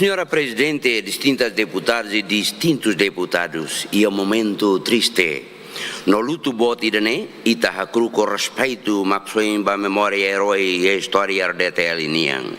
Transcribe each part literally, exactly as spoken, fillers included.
Señora Prezidente, distintas deputadas i distintus deputadus, iha momentu triste no lutu boot ida-ne'e, ita hakru'uk ho respeitu maksoin ba memória erói iha istória R D T L nian.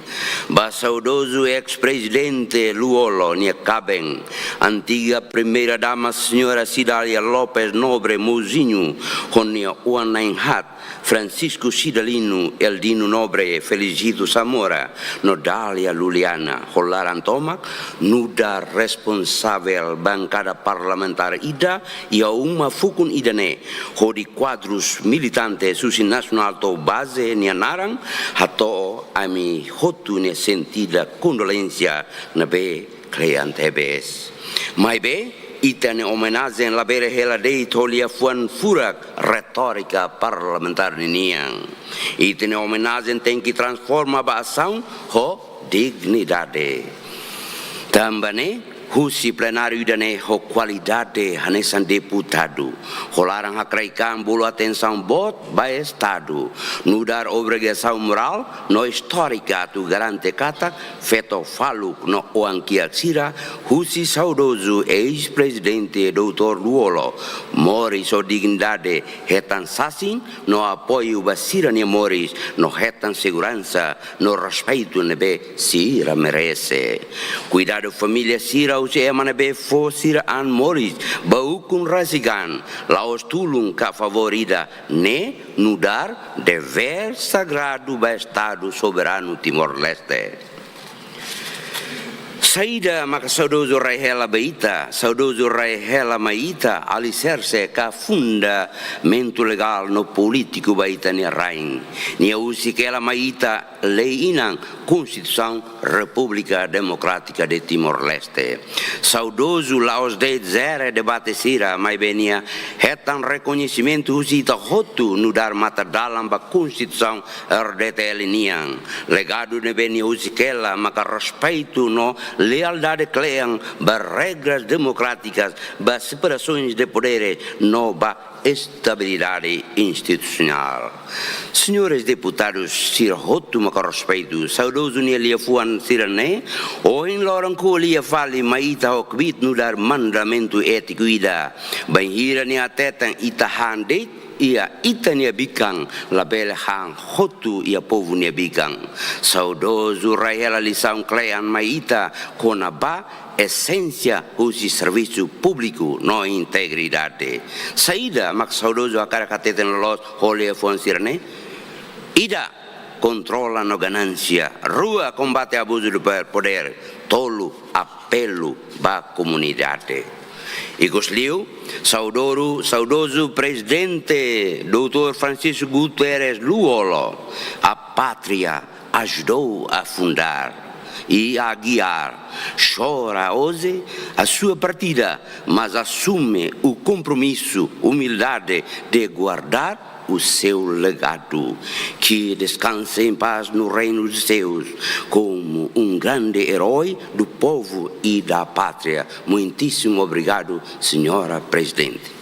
Ba saudozu eis-prezidente Lú-Olo nia kaben, antiga Primeira Dama Señora Cidália Lopes Nobre Mouzinho, ho nia oan na'in-haat, Francisco Cidalino, Eldino Nobre, Felicito Samora, no Dália Luliana, ho laran tomak, nu'udar responsavel bankada parlamentár ida iha uma fukun ida-ne'e, hodi kuadrus militantes husi nasionál to'o baze nia naran, hato'o ami hotu nia sentida kondolénsia ne'ebé kle'an tebes. Maibé, ita-nia omenajen labele hela de'it ho liafuan furak retórika parlamentár ninian. Ita-nia omenajen tenke transforma ba asaun ho dignidade. Tanba ne'e, husi plenáriu ida-ne'e ho kualidade hanesan deputadu, ho laran hakrai-an bolu atensaun boot ba Estadu, nu'udar obrigasaun morál no istórika atu garante katak feto faluk no oan kiak sira husi saudozu eis-prezidente doutór Lú-Olo moris ho dignidade, hetan sasin no apoiu ba sira-nia moris, no hetan seguransa no respeitu ne'ebé sira merese. Kuidadu família sira husi ema ne'ebé fó sira an moris ba ukun rasik an, la'ós tulun ka favór ida, ne'e nu'udar devér sagradu ba Estadu soberanu Timor-Leste. Saida maka saudozu rai hela ba ita? Saudozu rai hela mai ita aliserse ka fundamentu legál no polítiku ba ita-nia rain. Nia husik hela mai ita lei-inan, Konstituisaun Repúblika Demokrátika de Timor-Leste. Saudozu la'ós de'it jere debate sira, maibé nia hetan rekoñesimentu husi ita hotu nu'udar matadalan ba Konstituisaun R D T L nian. Legadu ne'ebé nia husik hela maka respeitu no lealdade kle'an ba regras demokrátikas, ba separasoens de poderes no ba estabilidade institusionál. Señores deputadus sira hotu maka respeitu, saudozu nia liafuan sira-ne'e ohin loron ko'alia fali mai ita ho kbiit nu'udar mandamentu étiku ida. Bainhira nia hateten ita han de'it, iha ita-nia bikan labele han hotu iha povu nia bikan. Saudozu rai hela lisaun kle'an mai ita kona-ba esénsia husi servisu públiku no integridade. Saida mak saudozu hakarak hateten loloos ho liafuan sira-ne'e? Ida, kontrola no ganánsia. Rua, kombate abuzu de poder. Tolu, apelu ba komunidade. Ikusliu, saudoru, saudozu Prezidente doutór Francisco Guterres Lú-Olo, a pátria ajudou a fundar e a guiar. Chora hoje a sua partida, mas assume o compromisso, humildade de guardar o seu legado. Que descanse em paz no reino dos céus, como um grande herói do povo e da pátria. Muitíssimo obrigado, Señora Prezidente.